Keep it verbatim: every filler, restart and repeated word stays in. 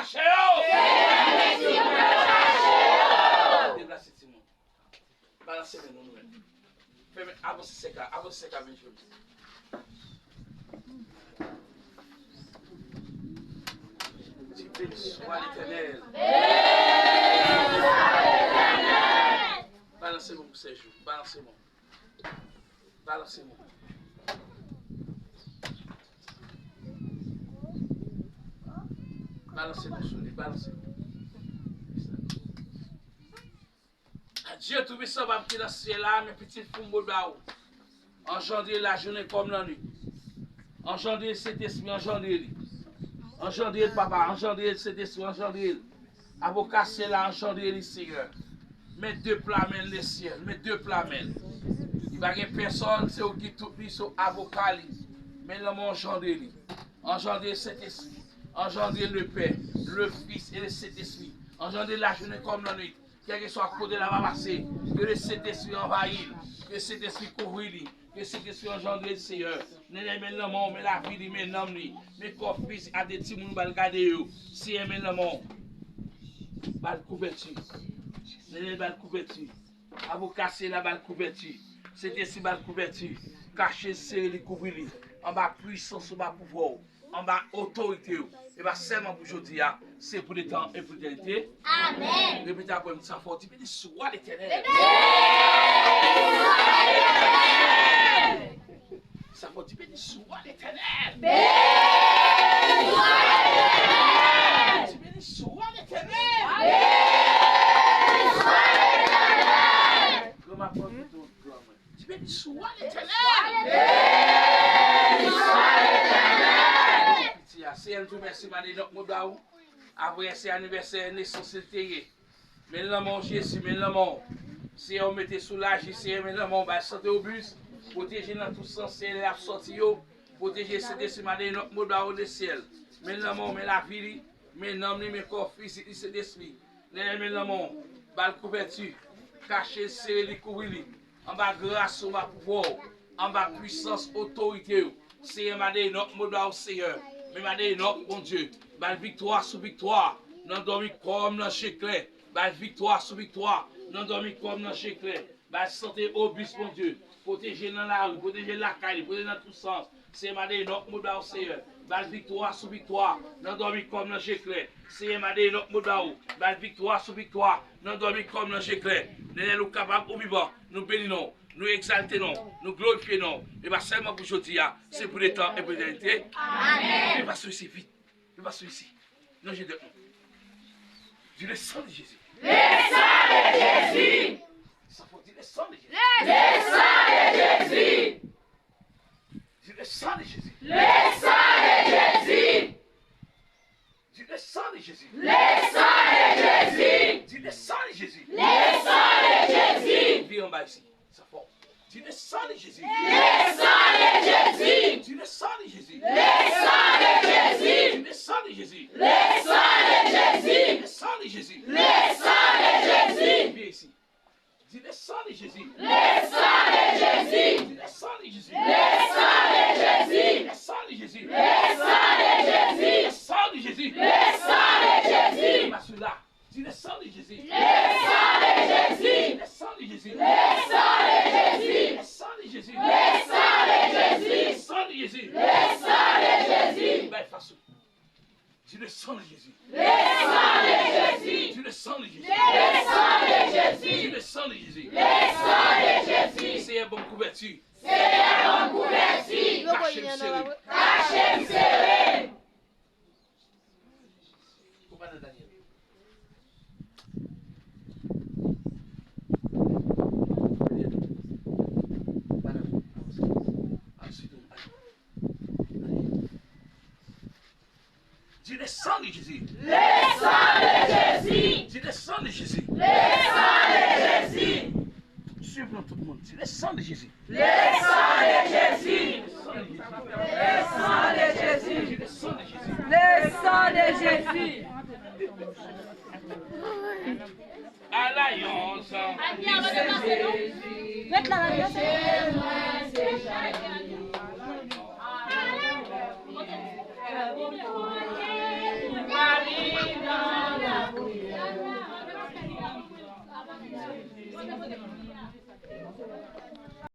Kache yo! Deplase timoun. Balanse men nou, nou menm. Fèmen, avanse sèk la, avanse sèk la, men jodi. Di beni swa Letènèl. Balanse men pou Sèjou, balanse men. Balanse men. Balanse men sou li, balanse men. Dye Toupisan, Papa ki nan syèl la, men pitit fi w m ba ou. Anjandre lajounen kòm lannwit. Anjandre Sentespri, anjandre li. Anjandre l, Papa, anjandre l, Sentespri, anjandre l. Avoka syèl la, anjandre li, Seyè. Men de pla men l, Lesyèl, men de pla men l. Li pa gen pèsòn, se ou ki tout li, se ou avoka li. Men lanmò anjandre li. Anjandre Sentespri, anjandre Lepè, Lefis e Lesentespri. Anjandre lajounen kòm lannwit. Kèlkeswa kote l ap pase, ke Lesentespri anvayi l, ke Sentespri kouvri li, ke Sentespri anjandre l, Seyè. Nènè, men lanmò w, men lavi li, men nanm li, men kò fizik a de timoun ou ba l gade yo. Seyè, men lanmò w. Ba l kouvèti. Nènè, ba l kouvèti. Avoka syèl la ba l kouvèti. Sentespri ba l kouvèti. Kache l, sere li, kouvri li. Anba pwisans ou, anba pouvwa w. Anba otorite w. E pa sèlman pou jodi a, se pou letan e pou letènite. Amèn. Repete apre m, sa fò, di, beni swa Letènèl. Sa fò, di, beni swa Letènèl. Di, beni swa Letènèl. Granma, pran foto, granma. Di, beni swa Letènèl. Beni swa Letènèl. Piti a, Seyè, m di w mèsi, maten an, m ba ou. Avan yè se anivèsè nesans li te ye. Men lanmò w, Jezi, men lanmò w. Seyè, ou mete sou laji, Seyè, men lanmò w, bay sante obis. Pwoteje nan tout sans, Seyè, lè l ap sòti yo. Pwoteje Sentespri, maten an, m ba ou, Lesyèl. Men lanmò w, men lavi li, men nanm li, men kò fizik li, Sentespri. Nènè, men lanmò w, ba l kouvèti, kache l, sere li, kouvri li, anba gras ou, anba pouvwa w, anba pwisans otorite w. Seyè, maten an, m ba ou, Seyè, men maten an, Bondye, ba l viktwa sou viktwa, nan dòmi kòm nan je klè, ba l viktwa sou viktwa, nan dòmi kòm nan je klè. Bay sante obis, Bondye. Pwoteje l nan lari, pwoteje l lakay li, pwoteje l nan tout sans. Seyè, maten an, m ba ou, Seyè. Bay viktwa sou viktwa, nan dòmi kòm nan je klè. Seyè, maten an, m ba ou. Bay viktwa sou viktwa, nan dòmi kòm nan je klè. Nènè, nou kapab, ou vivan. Nou beni non w, nou egzalte non w, nou glorifye non w. E pa sèlman pou jodi a, se pou letan e pou letènite. Amèn. Vin pase isi vit. Vin pase isi. Non, je de Di le sang de Jésus. Le sang de Jésus. Sa fò, di le sang de Jésus. Le sang de Jésus. Di le sang de Jésus. Le sang de Jésus. Di le sang de Jésus. Le sang de Jésus. Di le sang de Jésus. Le sang de Jésus. Vire anba isi. Sa fò. Di le sang de Jésus. Le sang de Jésus. Di le sang de Jésus. Le sang de Jésus. Di le sang de Jésus. Le sang de Jésus. Di le sang de Jésus. Le sang de Jésus. Vire isi. Di le sang de Jésus. Le sang de Jésus. Di le sang de Jésus. Le sang de Jésus. Le sang de Jésus. Le sang de Jésus. Le sang de Jésus. Le sang de Jésus. Pas là. Di le sang de Jésus. Le sang de Jésus. Di le sang de Jésus. Le sang de Jésus. Di le sang de Jésus. Le sang de Jésus. Le sang de Jésus. Le sang de Jésus. Bay fason. Di le sang de Jésus. Le sang de Jésus. Di le sang de Jésus. Le sang de Jésus. Di le sang de Jésus. Le sang de Jésus. Seyè, ban m kouvèti. Seyè, ban m kouvèti. Kache m sere. Kache m sere. Komandan Daniel. Di le sang de Jésus. Le sang de Jésus. Di le sang de Jésus. Le sang de Jésus. Suiv nou tout moun. Di le sang de Jésus. Le sang de Jésus. Le sang de Jésus. Le sang de Jésus. Le sang de Jésus. Alayans. Ret la, ret la. Mari.